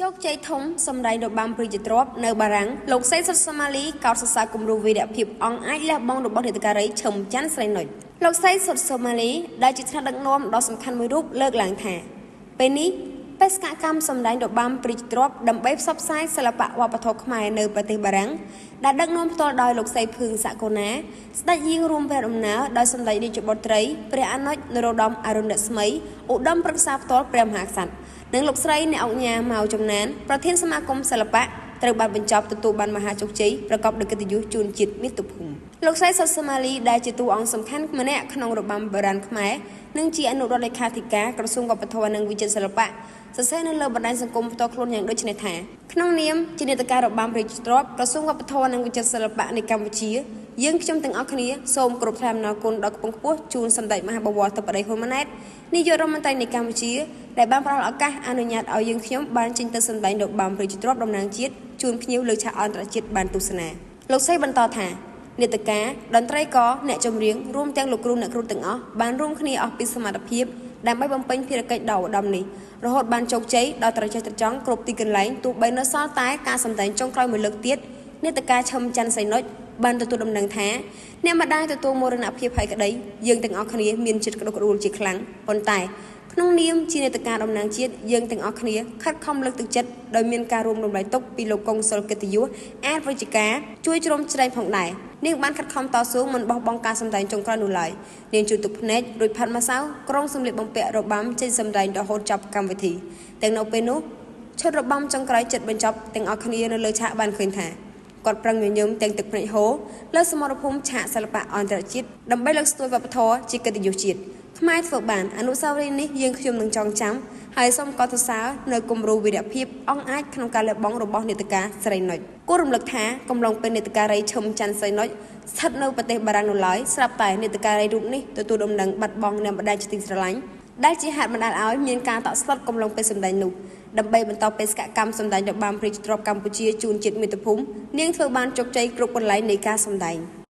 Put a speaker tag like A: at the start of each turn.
A: ជោគជ័យធំសម្ដែងរបាំប្រជាទ្រព្យនៅបារាំងលោកស្រីសុទ្ធសម៉ាលីកោតសរសើរគំរូវីរភាពអង្គអាចលះបង់របស់នាដការីឈឹមច័ន្ទស្រីនុចលោកស្រីសុទ្ធសម៉ាលីដែលជាថ្នាក់ដឹកនាំដ៏សំខាន់មួយរូបលើកឡើងថាពេលនេះបេសកកម្មសម្ដែងរបាំប្រជាទ្រព្យដើម្បីផ្សព្វផ្សាយសិល្បៈវប្បធម៌ខ្មែរនៅប្រទេសបារាំងដែលដឹកនាំផ្ទាល់ដោយលោកស្រីភឿងសកុណាស្ដេចយាងរួមព្រះដំណើរដោយសម្ដេចរាជបុត្រីព្រះអនុជនរោត្តមអរុណរស្មីឧត្តមប្រឹក្សាផ្ទាល់ព្រះមហាក្សត្រនិងលោកស្រីអ្នកអង្គញាម៉ៅចំណានប្រធានសមាគមសិល្បៈត្រូវបានបញ្ចប់ទទួលបានមហាជោគជ័យប្រកបដោយកិត្តិយសជូនជាតិមាតុភូមិលោកស្រីសុទ្ធសម៉ាលីដែលជាតួអង្គសំខាន់ម្នាក់ក្នុងរបាំបុរាណខ្មែរនិងជាអនុរដ្ឋលេខាធិការក្រសួងវប្បធម៌និងវិចិត្រសិល្បៈសរសេរនៅលើបណ្ដាញសង្គមផ្ទាល់ខ្លួនយ៉ាងដូចនេះថាក្នុងនាមជានាដការរបាំប្រជាទ្រព្យក្រសួងវប្បធម៌និងវិចិត្រសិល្បៈនៃកម្ពុជាយើងខ្ញុំទាំងអស់គ្នាសូមគោរពថ្លែងអំណរគុណដល់ខ្ពង់ខ្ពស់ជូនសម្ដេចមហាបវរធិបតីហ៊ុនម៉ាណែតនាយករដ្ឋមន្ត្រីនៃកម្ពុជាដែលបានផ្ដល់ឱកាសអនុញ្ញាតឲ្យយើងខ្ញុំបានចេញទៅសម្ដែងរបាំប្រជាទ្រព្យតំណាងជាតិជូនភ្ញៀវលើឆាកអន្តរជាតិបានទស្សនាលោកស្រីបន្តថានាដការតន្ត្រីករអ្នកចម្រៀងរួមទាំងលោកគ្រូអ្នកគ្រូទាំងអស់បានរួមគ្នាអស់ពីសមត្ថភាពដើម្បីបំពេញភារកិច្ចដ៏ឧត្តមនេះរហូតបានជោគជ័យដល់ត្រចះត្រចង់គ្រប់ទីកន្លែងទោះបីនៅសល់តែការសម្ដែងចុងក្រោយមួយលើកទៀតនាដការឈឹមច័ន្ទសីនុចបានទទួលដំណឹងថាអ្នកម្ដាយទទួលមរណភាពហើយក្តីយើងទាំងអស់គ្នាមានចិត្តក្តុកក្តួលជាខ្លាំងប៉ុន្តែក្នុងនាមជានាដការតំណាងជាតិយើងទាំងអស់គ្នាខិតខំលើកទឹកចិត្តដោយមានការរួមរំលែកទុក្ខពីលោកកុងសុលកិត្តិយសអាតវិជ្ជការជួយជ្រោមជ្រែងផងដែរនាងបានខិតខំតស៊ូមិនបោះបង់ការសម្ដែងចុងក្រោយនោះឡើយនាងជួយទឹកភ្នែករួចផាត់ម្សៅក្រុងសម្លៀកបំពាក់របាំចេញសម្ដែងរហូតចប់កម្មវិធីទាំងនៅពេលនោះឈុតរបាំចុងក្រោយចិត្តបញ្ចប់ទាំងអស់គ្នានៅលើឆាកបានឃើញថាគាត់ប្រឹងញញឹមទាំងទឹកភ្នែកហូរលើសមរភូមិឆាកសិល្បៈអន្តរជាតិដើម្បីលើកស្ទួយវប្បធម៌ជាកិត្តិយសជាតិខ្មែរធ្វើបានអនុស្សាវរីយ៍នេះយើងខ្ញុំនឹងចងចាំហើយសូមកោតសរសើរនៅគំរូវីរភាពអង្គអាចក្នុងការលះបង់របស់នាដការស្រីនុចគួររំលឹកថាកំឡុងពេលនាដការីឈឹមច័ន្ទស្រីនុចស្ថិតនៅប្រទេសបារាំងនោះឡើយស្រាប់តែនាដការីរូបនេះទទួលដំណឹងបាត់បង់អ្នកម្ដាយជាទីស្រឡាញ់ដែលជាហេតុបណ្ដាលឲ្យមានការតក់ស្លុតកំឡុងពេលសម្ដែងនោះដើម្បីបន្តបេសកកម្មសម្ដែងរបាំប្រជាទ្រព្យកម្ពុជាជូនជាតិមាតុភូមិនាងធ្វើបានជោគជ័យគ្រប់កន្លែងនៃការសម្ដែង។